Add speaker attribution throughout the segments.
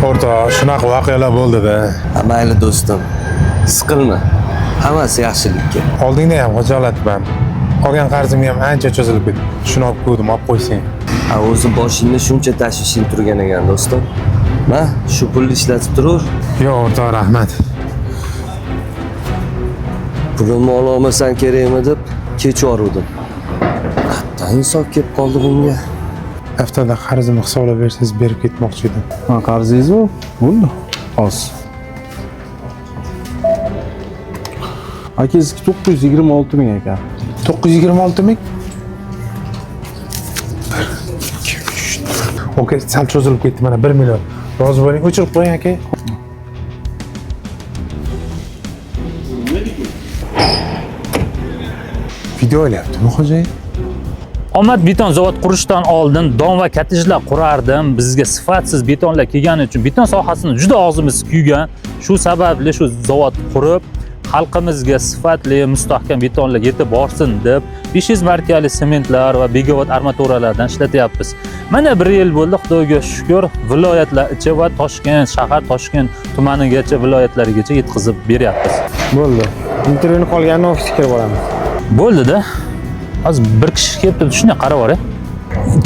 Speaker 1: O'rtoq, shunaqa voqealar bo'ldi-da.
Speaker 2: Ha, mayli do'stim. Siqilma. Hammasi yaxshilikka.
Speaker 1: Oldingda ham xijolatman. Olgan qarzimga ham ancha cho'zilib ketdi. Shuni olib qo'ydim, olib qo'ysang.
Speaker 2: Ha, o'zi boshingda shuncha tashvishing turgan ekan do'stim. Ma, shu pulni ishlatib turur.
Speaker 1: Yo'q, o'rtoq, rahmat.
Speaker 2: Pulimni ololmasam kerakmi deb kech yoruvdim. Qattan insof kelib qoldi bunga.
Speaker 1: Haftada qarzimni hisoblab bersangiz berib ketmoqchi edim.
Speaker 3: Ha, qarzingizmi? Bo'ldi. Hozir. Aka, sizniki 926 ming ekan.
Speaker 1: 926 ming? 1, 2, 3, 4. Okey, sal cho'zilib ketdi mana 1 million. Rozi bo'ling, o'chirib qo'ying aka. Video olyaptimi xo'jayin?
Speaker 4: Omad beton zavod qurishdan oldin dom va kottejlar qurardim. Bizga sifatsiz betonlar kelgani uchun beton sohasini juda og'zimiz kuygan. Shu sababli shu zavod qurib, xalqimizga sifatli, mustahkam betonlar yetib borsin deb 500 markali sementlar va begovat armaturalardan ishlatyapmiz. Mana bir yil bo'ldi, Xudoga shukr, viloyatlar ichi va Toshkent shahar, Toshkent tumanigacha, viloyatlarigacha yetkazib beryapmiz.
Speaker 5: Bo'ldi. Intervyuni qolganini ofisga kirib olamiz.
Speaker 4: Bo'ldi-da. Hozir bir kishi kelib turibdi, shunday qarab oray.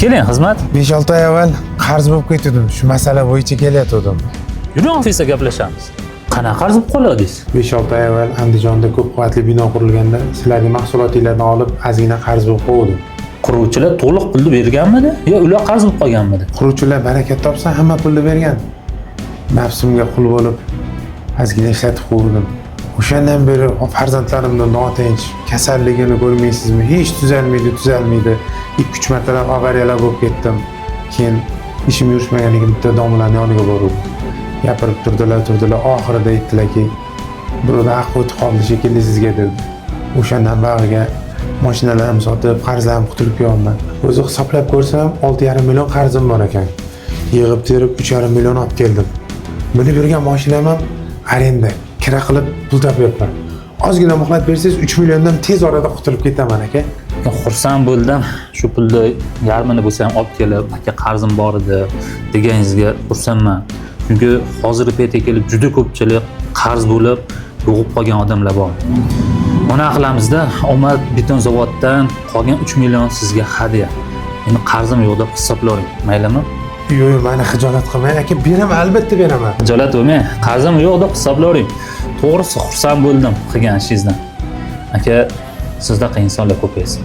Speaker 4: Keling, xizmat.
Speaker 1: 5-6 oy avval qarz bo'lib ketdim. Shu masala bo'yicha kelayotgandim.
Speaker 4: Yuring ofisda gaplashamiz. Qanaqa qarz bo'lib qoladingiz?
Speaker 1: 5-6 oy avval Andijonda ko'p qavatli bino qurilganda sizlarning mahsulotinglarni olib ozgina qarz bo'lib qo'ydim.
Speaker 4: Quruvchilar to'liq pulni berganmidi yo ular qarz bo'lib qolganmidi?
Speaker 1: Quruvchilar barakat topsa hamma pulni bergan. Nafsimga qul bo'lib ozgina ishlatib qo'ydim. O'shandan beri farzandlarimni notinch, kasalligini ko'rmaysizmi? Hech tuzalmaydi, tuzalmaydi. 2-3 martalab avariyalar bo'lib ketdim. Keyin ishim yurishmaganiga bitta domlaning yoniga bordim. Gapirib turdilar, turdilar. Oxirida aytdilarki, birovda haqi o'tib qoldi shekilli sizga dedi. O'shandan bag'iga mashinalarimni sotib, qarzlarim qutulib kelyapman. O'zi hisoblab ko'rsam, 6,5 million qarzim bor ekan. Yig'ib terib 3,5 million olib keldim. Minib yurgan mashinam ham arenda, kira qilib pul topyapman. Ozgina muhlat bersangiz 3 milliondan tez orada qutulib ketaman aka.
Speaker 4: Xursand bo'ldim. Shu pulni yarmini bo'lsa ham olib kelib, aka qarzim bor edi deganingizga xursandman. Chunki hozirgi paytga kelib juda ko'pchilik qarz bo'lib yo'qib qolgan odamlar bor. Mana qilamizda Omad beton zavoddan qolgan 3 million sizga hadya. Endi qarzim yo'q deb hisoblavering, maylimi?
Speaker 1: Yo'q, yo'q, mani xijolat qilmang aka, beraman, albatta beraman.
Speaker 4: Xijolat bo'lmang, qarzim yo'q deb hisoblavering. To'g'risi xursand bo'ldim qilgan ishingizdan. Aka, sizdaqa insonlar ko'paysin.